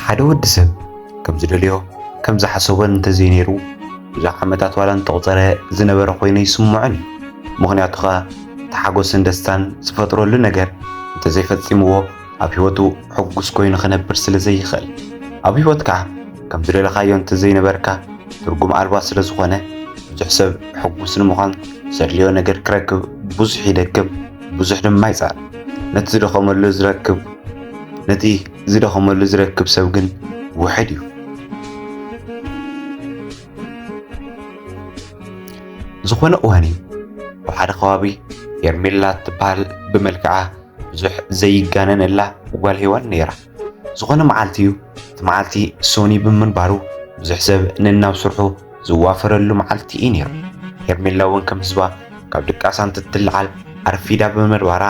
ሓደ ወዲ ሰብ ከም ዝደልዮ ከም ዝሓሰቦን እንተዘይነይሩ ብዙሕ ዓመታት ዋላ እንተቑፀረ ዝነበረ ኮይኑ ይስምዖን እዩ። ምኽንያቱ ኸኣ እቲ ሓጎስን ደስታን ዝፈጥረሉ ነገር እንተዘይፈፂምዎ ኣብ ህይወቱ ሕጉስ ኮይኑ ክነብር ስለ ዘይኽእል። ኣብ ህይወትካ ከም ዝደለኻዮ እንተዘይነበርካ ትርጉም ኣልባ ስለ ዝኾነ ብዙሕ ሰብ ሕጉስ ንምዃን ዘድልዮ ነገር ክረክብ ብዙሕ ይደክም፣ ብዙሕ ድማ ይፃዕር። ነቲ ዝደኸመሉ ዝረክብ ነቲ ዝደኸመሉ ዝረክብ ሰብ ግን ውሕድ እዩ። ዝኾነ እዋን እዩ ኣብ ሓደ ከባቢ ሄርሜላ ትበሃል ብመልክዓ ብዙሕ ዘይጋነነላ ጓል ሄዋን ነይራ። ዝኾነ መዓልቲ እዩ። እቲ መዓልቲ ሶኒ ብምንባሩ ብዙሕ ሰብ ነናብ ስርሑ ዝዋፈረሉ መዓልቲ እዩ ነይሩ። ሄርሜላ እውን ከም ህዝባ ካብ ድቃሳ እንትትለዓል ኣርፊዳ ብምንባራ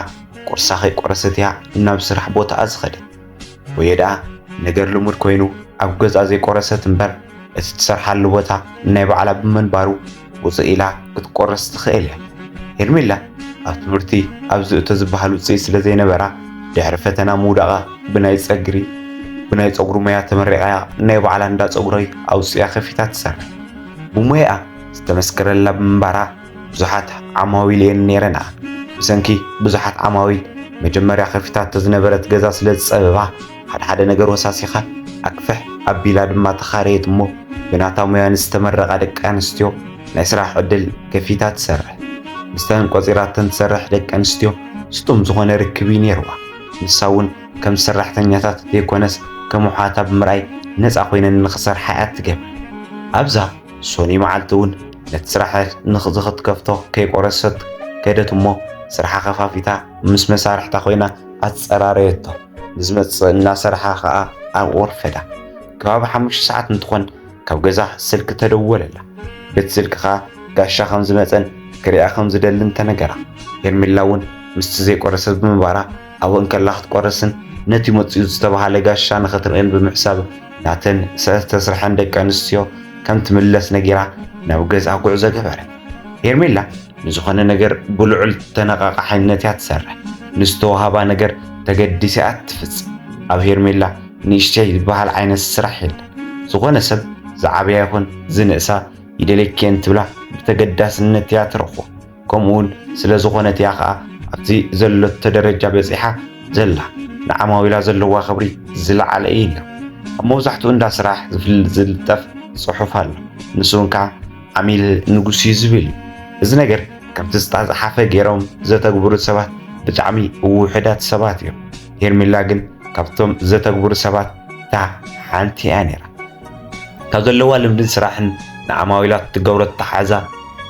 ቁርሳ ከይቆረሰት እያ ናብ ስራሕ ቦታኣ ዝኸደት። ወየ ደኣ ነገር ልሙድ ኮይኑ ኣብ ገዝኣ ዘይቆረሰት እምበር እቲ ትሰርሓሉ ቦታ ናይ ባዕላ ብምንባሩ ውፅእ ኢላ ክትቆረስ ትኽእል እያ። ሄርሜላ ኣብ ትምህርቲ ኣብ ዝእቶ ዝበሃል ውፅኢት ስለ ዘይነበራ ድሕሪ ፈተና ምውዳቓ ብናይ ፀግሪ ብናይ ፀጉሪ ሞያ ተመሪቓ ናይ ባዕላ እንዳ ፀጉሪ ኣውፅያ ከፊታ ትሰርሕ። ብሞያኣ ዝተመስከረላ ብምንባራ ብዙሓት ዓማዊል እየን ነይረንኣ። ብሰንኪ ብዙሓት ዓማዊል መጀመርያ ከፊታቶ ዝነበረት ገዛ ስለ ዝፀበባ ሓደ ሓደ ነገር ወሳሲኻ ኣክፍሕ ኣቢላ ድማ ተኻረየት እሞ ብናታ ሞያ ንዝተመረቓ ደቂ ኣንስትዮ ናይ ስራሕ ዕድል ከፊታ ትሰርሕ። ምስተን ቆፂራተን ትሰርሕ ደቂ ኣንስትዮ ስጡም ዝኾነ ርክብ እዩ ነይርዋ። ንሳ እውን ከም ሰራሕተኛታት ዘይኮነስ ከም ኣሕዋታ ብምርኣይ ነፃ ኮይነን ንኽሰርሓ እያ ትገብር። ኣብዛ ሶኒ መዓልቲ እውን ነቲ ስራሕ ንዝኽትከፍቶ ከይቆረሰት ከደት እሞ ስርሓ ከፋፊታ ምስ መሳርሕታ ኮይና ኣፀራረየቶ። ንዝመፅእ እናሰርሓ ከዓ ኣወርፈዳ። ከባቢ ሓሙሽተ ሰዓት እንትኾን ካብ ገዛ ስልኪ ተደወለላ። በቲ ስልኪ ከዓ ጋሻ ከም ዝመፀን ክሪኣ ከም ዝደልን ተነገራ። ሄርሜላ እውን ምስቲ ዘይቆረሰት ብምንባራ ኣብኡ እንከላ ክትቆረስን ነቲ መፂኡ ዝተባሃለ ጋሻ ንኽትርእን ብምሕሳብ ናተን ዝተስርሐን ደቂ ኣንስትዮ ከም ትምለስ ነጊራ ናብ ገዝኣ ጉዕዞ ገበረት። ሄርሜላ ንዝኾነ ነገር ብልዑል ተነቓቓሕነት እያ ትሰርሕ። ንዝተዋህባ ነገር ተገዲሳ እያ ትፍፅም። ኣብ ሄርሜላ ንእሽተይ ዝበሃል ዓይነት ስራሕ የለን። ዝኾነ ሰብ ዝዓብያ ይኹን ዝንእሳ ይደልየኪ እየን ትብላ ብተገዳስነት እያ ትረኽቦ። ከምኡ እውን ስለ ዝኾነት እያ ኸዓ ኣብቲ ዘለቶ ደረጃ በፂሓ ዘላ። ንዓማዊላ ዘለዋ ክብሪ ዝለዓለ እዩ ኢላ። ኣብ መብዛሕትኡ እንዳ ስራሕ ዝፍል ዝልጠፍ ፅሑፍ ኣሎ። ንሱ እውን ከዓ ዓሚል ንጉስ እዩ ዝብል እዩ። እዚ ነገር ከምቲ ዝተፃሓፈ ገይሮም ዘተግብሩ ሰባት ብጣዕሚ ውሑዳት ሰባት እዮም። ሄርሜላ ግን ካብቶም ዘተግብሩ ሰባት እታ ሓንቲ እያ ነይራ። ካብ ዘለዋ ልምድን ስራሕን ንዓማዊላ ትገብሮ ኣተሓሕዛ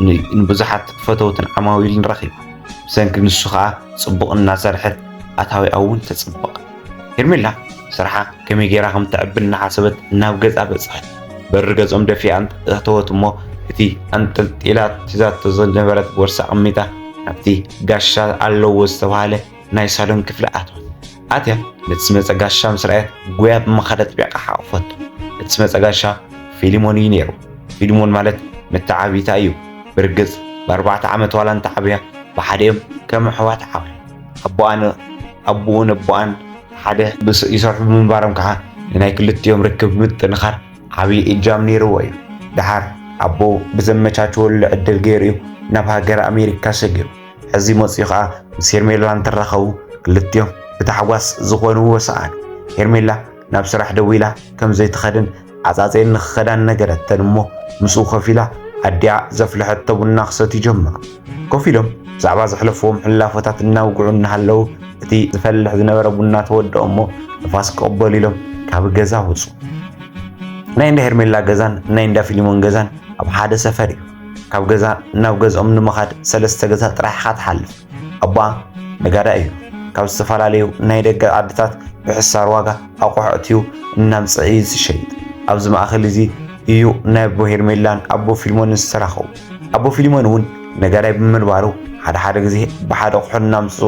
ን-፣ ንብዙሓት ፈተውትን ዓማዊልን ረኺባ። ብሰንኪ ንሱ ኸዓ ፅቡቕ እናሰርሐት ኣታዊኣ እውን ተፅብቕ። ሄርሜላ ስርሓ ከመይ ገይራ ከም ተዕቢ እናሓሰበት ናብ ገዝኣ በፅሐት። በሪ ገዝኦም ደፊኣ ኣተወት እሞ እቲ ኣንጠልጢላ ሒዛቶ ዝነበረት ቦርሳ ኣቐሚጣ ናብቲ ጋሻ ኣለዎ ዝተባሃለ ናይ ሳሎን ክፍሊ ኣተወት። ኣትያ ነቲ ዝመጸ ጋሻ ምስ ረኣየት ጉያ ብመኸዳ ኣጥቢቓ ሓቖፈቶ። እቲ ዝመጸ ጋሻ ፊሊሞን እዩ ነይሩ። ፊሊሞን ማለት መተዓብይታ እዩ። ብርግጽ ብኣርባዕተ ዓመት ዋላ እንተዓብያ ብሓደ እዮም ከም ኣሕዋት ዓብዮም። ኣቦኣን ኣቦኡን ኣቦኣን ሓደ ብስ-፣ ይሰርሑ ብምንባሮም ከዓ ንናይ ክልቲኦም ርክብ ምጥንኻር ዓብዪ እጃም ነይርዎ እዩ። ደሓር ኣቦኡ ብዘመቻችወሉ ዕድል ገይሩ እዩ ናብ ሃገረ ኣሜሪካ ሰጊሩ። ሕዚ መፂኡ ከዓ ምስ ሄርሜላ እንትራኸቡ ክልቲኦም ብታሕጓስ ዝኾንዎ ሰኣኑ። ሄርሜላ ናብ ስራሕ ደዊላ ከም ዘይትኸድን ዓፃፅየን ንኽኸዳን ነገረተን እሞ ምስኡ ኮፍ ኢላ ኣዲኣ ዘፍለሐቶ ቡና ክሰትዩ ጀመሩ። ኮፍ ኢሎም ብዛዕባ ዘሕለፍዎም ሕላፎታት እናውግዑ እናሃለዉ እቲ ዝፈልሕ ዝነበረ ቡና ተወደኦ እሞ ንፋስ ክቕበሉ ኢሎም ካብ ገዛ ወፁ። ናይ እንዳ ሄርሜላ ገዛን ናይ እንዳ ፊሊሞን ገዛን ኣብ ሓደ ሰፈር እዩ። ካብ ገዛ ናብ ገዝኦም ንምኻድ ሰለስተ ገዛ ጥራሕ ኢኻ ትሓልፍ። ኣቦኣ ነጋዳይ እዩ። ካብ ዝተፈላለዩ ናይ ደገ ዓድታት ብሕሳር ዋጋ ኣቑሑ ኣእትዩ እናምፅእ እዩ ዝሸይጥ። ኣብዚ ማእኸል እዚ እዩ ናይ ኣቦ ሄርሜላን ኣቦ ፊልሞንን ዝተራኸቡ። ኣቦ ፊልሞን እውን ነጋዳይ ብምንባሩ ሓደ ሓደ ግዜ ብሓደ ኣቑሑ እናምፅኡ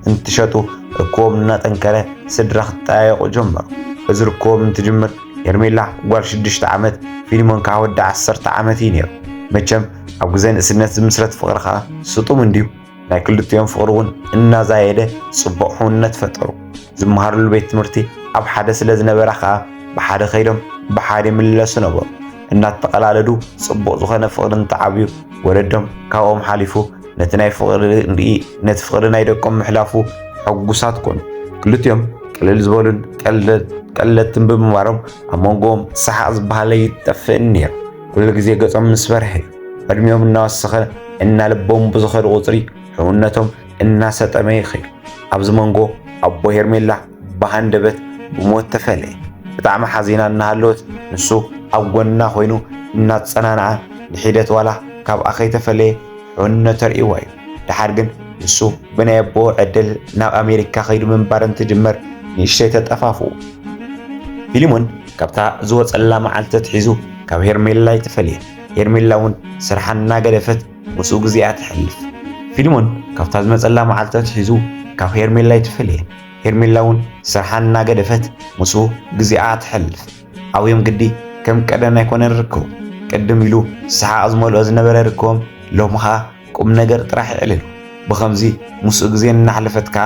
እንትሸጡ ርክቦም እናጠንከረ ስድራ ክጠያየቑ ጀመሩ። እዚ ርክቦም እንትጅምር ሄርሜላ ጓል ሽዱሽተ ዓመት፣ ፊልሞን ከዓ ወዲ ዓሰርተ ዓመት እዩ ነይሩ። መቸም ኣብ ግዜ ንእስነት ዝምስረት ፍቕሪ ከዓ ስጡም እንድዩ። ናይ ክልቲኦም ፍቕሪ እውን እናዛየደ ፅቡቕ ሕውነት ፈጠሩ። ዝመሃርሉ ቤት ትምህርቲ ኣብ ሓደ ስለ ዝነበራ ከዓ ብሓደ ከይዶም ብሓደ ይምለሱ ነበሩ። እናተቐላለዱ ጽቡቕ ዝኾነ ፍቕሪ እንተዓብዩ፣ ወለዶም ካብኦም ሓሊፉ ነቲ ናይ ፍቕሪ ርእይ፣ ነቲ ፍቕሪ ናይ ደቆም ምሕላፉ ሕጉሳት ኮኑ። ክልቲኦም ቅልል ዝበሉን ቀለል-፣ ቀለልትን ብምንባሮም ኣብ መንጎኦም ሰሓቕ ዝበሃል ኣይጠፍእን ነይሩ። ኩሉ ግዜ ገጾም ምስ በርሀ እዩ። ዕድሚኦም እናወሰኸ እና ልቦም ብዝኸዱ ቁጽሪ ሕውነቶም እናሰጠመ ይኸይድ። ኣብዚ መንጎ ኣቦ ሄርሜላ ብሃንደበት ብሞት ተፈለየ። ብጣዕሚ ሓዚና እናሃለወት ንሱ ኣብ ጎና ኮይኑ እናጸናንዓ ንሒደት ዋላ ካብኣ ከይተፈለየ ሕውነት ተርእይዋ እዩ። ደሓር ግን ንሱ ብናይ ኣቦ ዕድል ናብ ኣሜሪካ ከይዱ ምንባር እንትጅመር ንእሽተይ ተጠፋፍኡ። ፊሊሞን ካብታ ዝወጸላ መዓልቲ ኣትሒዙ ካብ ሄርሜላ ኣይተፈለየን። ሄርሜላ እውን ስርሓ እናገደፈት ምስኡ ግዜኣ ተሕልፍ። ፊሊሞን ካብታ ዝመጸላ መዓልቲ ኣትሒዙ ካብ ሄርሜላ ኣይተፈለየን። ሄርሜላ እውን ስርሓ እናገደፈት ምስኡ ግዜኣ ተሕልፍ። ኣብዮም ግዲ ከም ቀደም ኣይኮነን ርክቡ። ቅድም ኢሉ ሰሓቕ ዝመልኦ ዝነበረ ርክቦም ሎሚ ኸኣ ቁም ነገር ጥራሕ የዕልሉ። ብኸምዚ ምስኡ ግዜ እናሕለፈት ከኣ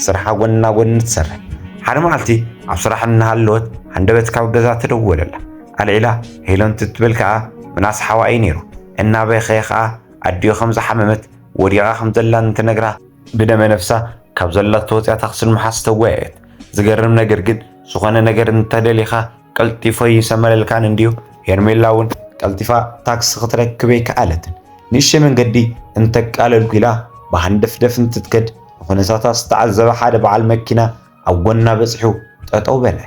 ስርሓ ጎና ጎኒ ትሰርሕ። ሓደ መዓልቲ ኣብ ስራሕ እናሃለወት ሃንደበት ካብ ገዛ ተደወለላ። ኣልዒላ ሄሎ እንትትብል ከኣ ምናስ ሓዋ እዩ ነይሩ። እናበኸየ ከኣ ኣዲኡ ከም ዝሓመመት ወዲቓ ከም ዘላ እንትነግራ ብደመ ነፍሳ ካብ ዘላቶ ወፂኣ ታክሲ ንምሓዝ ተወያየት። ዝገርም ነገር ግን ዝኾነ ነገር እንተደሊኻ ቀልጢፈ ይሰመረልካን እንድዩ። ሄርሜላ እውን ቀልጢፋ ታክሲ ክትረክብ ኣይከኣለትን። ንእሽተይ መንገዲ እንተቃለልኩ ኢላ ብሃንደፍደፍ እንትትከድ ንኹነታታ ዝተዓዘበ ሓደ በዓል መኪና ኣብ ጎና በጺሑ ጠጠው በለ።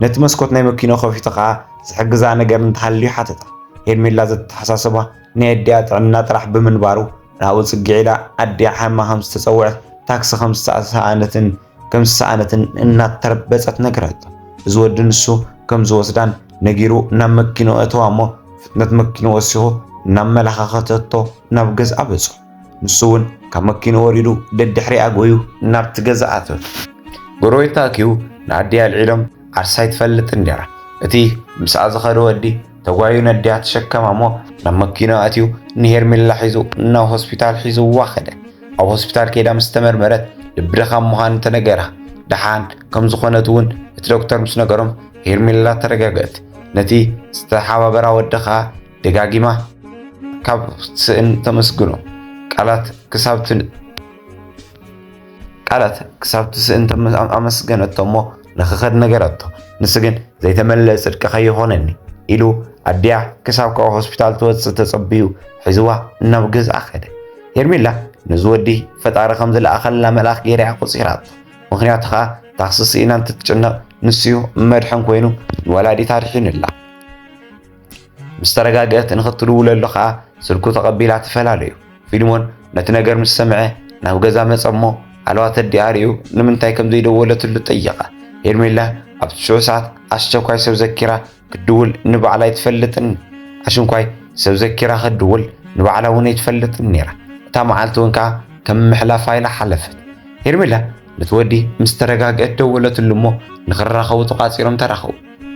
ነቲ መስኮት ናይ መኪናኡ ከፊቱ ኸኣ ዝሕግዛ ነገር እንተሃልዩ ሓተታ። ሄርሜላ ዘተሓሳስባ ናይ ኣዲኣ ጥዕና ጥራሕ ብምንባሩ ናብኡ ጽግዕ ኢላ ኣዲኣ ሓማ ከም ዝተጸውዐት ታክሲ ከም ዝተሰኣነትን ከም ዝሰኣነትን እናተረበጸት ነገረቶ። እዚ ወዲ ንሱ ከም ዝወስዳን ነጊሩ ናብ መኪንኡ ኣእተዋ እሞ ፍጥነት መኪንኡ ወሲኹ እናመላኻኸተቶ ናብ ገዝኣ በጽሑ። ንሱ እውን ካብ መኪንኡ ወሪዱ ደድሕሪኣ ጎዩ ናብቲ ገዛ ኣተወ። ጎረቤት ተኣኪቡ ንኣዲኣ ኣልዒሎም ዓርሳ ኣይትፈልጥን ነይራ። እቲ ምስኣ ዝኸደ ወዲ ተጓዩ ነዲኣ ተሸከማ እሞ ናብ መኪና ኣትዩ ንሄርሜላ ሒዙ ናብ ሆስፒታል ሒዝዋ ከደ። ኣብ ሆስፒታል ከይዳ ምስ ተመርመረት ልቢ ድኻም ምዃኑ ተነገራ። ደሓን ከም ዝኾነት እውን እቲ ዶክተር ምስ ነገሮም ሄርሜላ ተረጋገእት። ነቲ ዝተሓባበራ ወዲ ኸኣ ደጋጊማ ካብ ስእን ተመስግኖ ቃላት ክሳብ ትን-፣ ቃላት ክሳብ ትስእን ተመ-፣ ኣም-፣ ኣመስገነቶ እሞ ንኽኸድ ነገረቶ። ንሱ ግን ዘይተመልአ ጽድቂ ከይኾነኒ ኢሉ ኣዲኣ ክሳብ ካብ ሆስፒታል ትወጽእ ተጸብዩ ሒዝዋ ናብ ገዝኣ ከደ። ሄርሜላ ነዚ ወዲ ፈጣሪ ከም ዝለኣኸላ መልኣኽ ገይራ እያ ቆጺራቶ። ምኽንያቱ ኸኣ ታክሲ ስኢና እንትትጭነቕ ንሱዩ መድሕን ኮይኑ ንወላዲታ ኣድሒኑላ። ምስ ተረጋግአት ንኽትድውለሉ ኸኣ ስልኩ ተቐቢላ ተፈላለዩ። ፊልሞን ነቲ ነገር ምስ ሰምዐ ናብ ገዛ መጸ እሞ ኣልዋት ኣዲኣ ርእዩ ንምንታይ ከም ዘይደወለትሉ ጠየቐ። ሄርሜላ ኣብቲ ሽዑ ሰዓት ኣስቸኳይ ሰብ ዘኪራ ክትድውል ንባዕላ ኣይትፈልጥን። ኣሽንኳይ ሰብ ዘኪራ ክትድውል ንባዕላ እውን ኣይትፈልጥን ነይራ። እታ መዓልቲ እውን ከኣ ከም ምሕላፋ ኢላ ሓለፈት። ሄርሜላ ነቲ ወዲ ምስ ተረጋግአት ደወለትሉ እሞ ንኽራኸቡ ተቋጺሮም ተራኸቡ።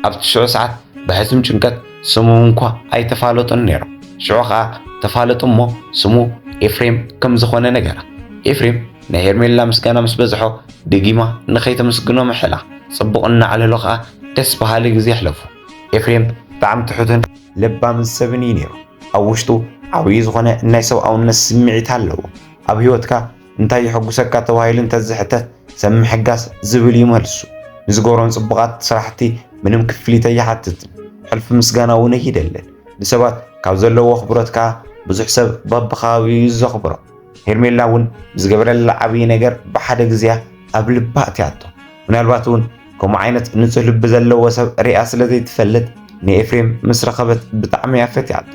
ኣብቲ ሽዑ ሰዓት ብሕሱም ጭንቀት ስሞም እንኳ ኣይተፋለጡን ነይሮም። ሽዑ ኸኣ ተፋለጡ እሞ ስሙ ኤፍሬም ከም ዝኾነ ነገራ። ኤፍሬም ናይ ሄርሜላ ምስጋና ምስ በዝሖ ደጊማ ንኸይተመስግኖ ምሕላ። ጽቡቕ እናዕለሎ ኸኣ ደስ በሃሊ ግዜ ኣሕለፉ። ኤፍሬም ብጣዕሚ ትሑትን ለባምን ሰብን እዩ ነይሩ። ኣብ ውሽጡ ዓብዪ ዝኾነ ናይ ሰብኣውነት ስምዒት ኣለዎ። ኣብ ህይወትካ እንታይ የሐጉሰካ ተባሂሉ እንተዝሕተት፣ ሰብ ምሕጋዝ ዝብል እዩ መልሱ። ንዝገብሮም ጽቡቓት ስራሕቲ ምንም ክፍሊት ኣይሓትትን። ሕልፊ ምስጋና እውን ኣይደልን። ንሰባት ካብ ዘለዎ ኣኽብሮት ከኣ ብዙሕ ሰብ በብኸባቢኡ እዩ ዘኽብሮ። ሄርሜላ እውን ብዝገበረላ ዓብዪ ነገር ብሓደ ግዜያ ኣብ ልባ ኣእትያቶ። ምናልባት እውን ከምኡ ዓይነት ንጹህ ልቢ ዘለዎ ሰብ ሪኣ ስለ ዘይትፈልጥ ንኤፍሬም ምስ ረኸበት ብጣዕሚ እያ ፈትያቶ።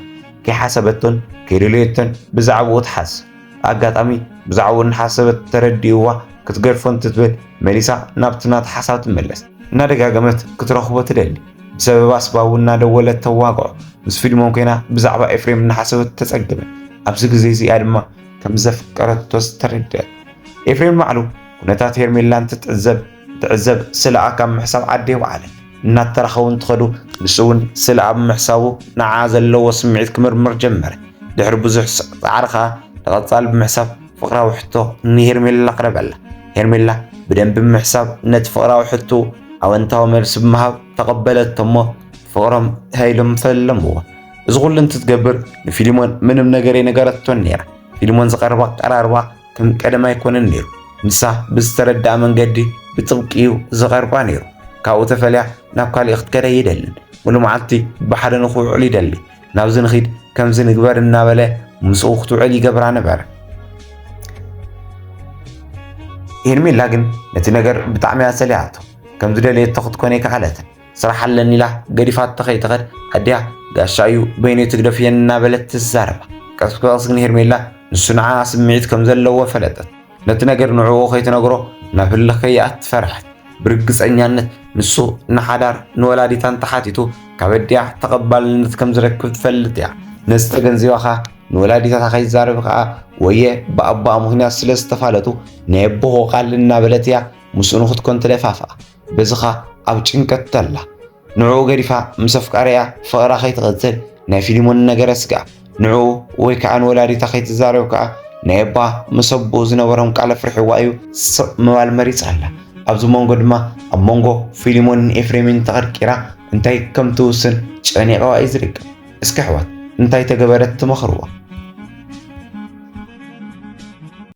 ከይሓሰበቶን ከይደለየቶን ብዛዕባኡ ትሓስብ። ኣጋጣሚ ብዛዕባኡ እናሓሰበት ተረዲእዋ ክትገድፎ እንትትብል መሊሳ ናብቲ ናታ ሓሳብ ትመለስ። እናደጋገመት ክትረኽቦ ትደሊ። ብሰበብ ኣስባቡ እናደወለት ተዋግዖ። ምስ ፊልሞን ኮይና ብዛዕባ ኤፍሬም እናሓሰበት ተጸገመት። ኣብዚ ግዜ እዚኣ ድማ ከም ዘፍቀረቶ ዝተረድአት። ኤፍሬም ባዕሉ ኩነታት ሄርሜላ እንትትዕዘብ፣ ትዕዘብ ስለ ኣካብ ምሕሳብ ዓዲ የውዓለ። እናተራኸቡ እንትኸዱ ንሱ እውን ስለ ኣብ ምሕሳቡ ንዓ ዘለዎ ስምዒት ክምርምር ጀመረ። ድሕሪ ብዙሕ ስ-፣ ጻዕሪ ኸኣ ንቐጻሊ ብምሕሳብ ፍቕራዊ ሕቶ ንሄርሜላ ኣቕረበላ። ሄርሜላ ብደንቢ ብምሕሳብ ነቲ ፍቕራዊ ሕቶ ኣወንታዊ መልሲ ብምሃብ ተቐበለቶ እሞ ፍቕሮም ሃይሎም ፈለምዎ። እዚ ኩሉ እንትትገብር ንፊሊሞን ምንም ነገር ኣይነገረቶን ነይራ። ፊሊሞን ዝቐርባ ኣቀራርባ ከም ቀደም ኣይኮነን ነይሩ። ንሳ ብዝተረድኣ መንገዲ ብጥብቂ እዩ ዝቐርባ ነይሩ። ካብኡ ተፈልያ ናብ ካሊእ ክትከደ ይደልን። ሙሉ መዓልቲ ብሓደ ንኽውዕል ይደሊ። ናብዚ ንኺድ፣ ከምዚ ንግበር እናበለ ምስኡ ክትውዕል ይገብራ ነበረ። ሄርሜላ ግን ነቲ ነገር ብጣዕሚ እያ ሰሊዓቶ። ከም ዝደለየቶ ክትኮን ኣይከኣለትን። ስራሕ ኣለኒ ኢላ ገዲፋቶ ከይትኸድ ኣዲኣ ጋሻ እዩ በይነይ ትግደፍየን እናበለት ትዛረባ። ቀስ ብቐስ ግን ሄርሜላ ንሱ ንዓኣ ስምዒት ከም ዘለዎ ፈለጠት። ነቲ ነገር ንዕኡ ከይትነግሮ ናብ ህልኽ ከይኣት ፈርሐት። ብርግጸኛነት ንሱ ንሓዳር ንወላዲታን ተሓቲቱ ካብ ኣዲኣ ተቐባልነት ከም ዝረክብ ትፈልጥ እያ። ነዚ ተገንዚባ ኸኣ ንወላዲታታ ከይዛረብ ከኣ ወየ ብኣቦኣ ምኽንያት ስለ ዝተፋለጡ ናይ ኣቦኹ ቃል እናበለት እያ ምስኡ ንክትኮን ትደፋፍኣ። በዚ ኸኣ ኣብ ጭንቀት ተላ። ንዕኡ ገዲፋ ምስ ኣፍቃሪኣ ፍቕራ ከይትቕጽል ናይ ፊሊሞን ነገር ኣስግኣ። ንዕኡ ወይ ከኣ ንወላዲታ ከይትዛረብ ከኣ ናይ ኣባ ምስ ኣቦኡ ዝነበሮም ቃል ኣፍሪሕዋ እዩ ስቕ ምባል መሪጻ ኣላ። ኣብዚ መንጎ ድማ ኣብ መንጎ ፊሊሞንን ኤፍሬምን ተቐርቂራ እንታይ ከም ትውስን ጨኒቕዋ እዩ ዝርከብ። እስኪ ኣሕዋት እንታይ ተገበረት ትመኽርዋ?